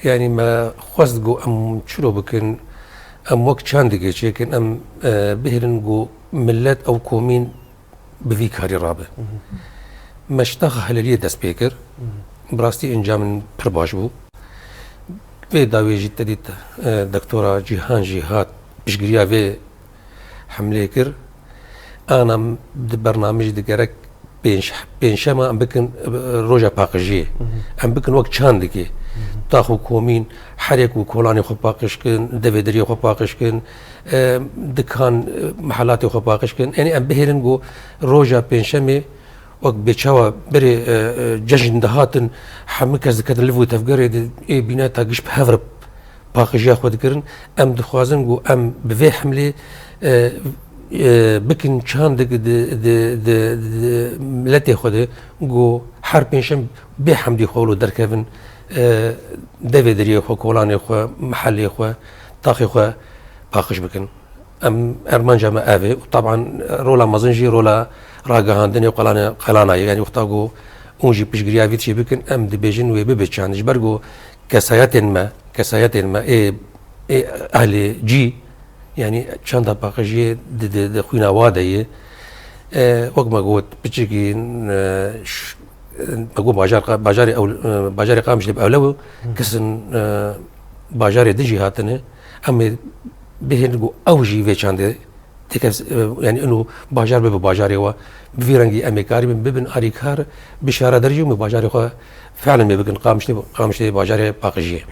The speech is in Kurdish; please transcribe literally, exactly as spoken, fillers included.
Yanî me xwest ku em çilo bikin, em wek çandikê çêkin, em e, bihêlin ku millet ew komîn bi vî karî rabe. Me ji taxa Heleliyê dest pê kir. Bi rastî encamên pir baş bû. Vê dawê jî te dît, e, Doktora Cîhan jî hat piştgiriya vê hemlê kir. Ana di bernamê jî di gerek pênc-, pêncşema em bikin, e, roja paqijiyê. Em bikin wek çandikê. Tax û komîn, herêk û kolanê xwe paqij kin, devê deriyê xwe paqij kin, e, dikan, e, mehelatê xwe paqij kin. Yanî em bihêlin ku roja pêncşemê wek bêçawa berê, e, e, cejn dihatin, hemû kes diketin liv û tevgerê di ê bîneta giş bi hev re paqijiya xwe dikirin. Em dixwazin ku em bi vê hemlê, e, e, bikin çandik di, di, di, di miletê xwe de ku her pêncşem bê hemdî xwe wilo derkevin, e, devê deriyê xwe, kolanê xwe, mehelê xwe, taxê xwe paqij bikin. Em armanca me ev e û taban rola mezin jî rola ragihandinê û qelane-, qelana ye. Yanî wexta ku hûn jî piştgiriya vî tiştê bikin, em dibêjin wê bibe çand. Ji ber ku kesayetên me, kesayetên me ê, ê ehlê cî, yanî çanda paqijiyê di, di, di xwîna wa de ye. E, wek me got, piçekî, e, ş-, me got bajar, bajarê ew, e, bajarê Qamişlê bi ewle bû, kesin, e, bajarê din jî hatine. Em ê bihêlin ku ew jî vê çandê têke, e, yanî ino bajar bibe bajarê we. Bi vî rengî em ê karîbin bibin alîkar, bi şara derê jî em ê bajarê xwe fiilen ê bikin Qamişlê, Qamişlê bajarê paqijiyê.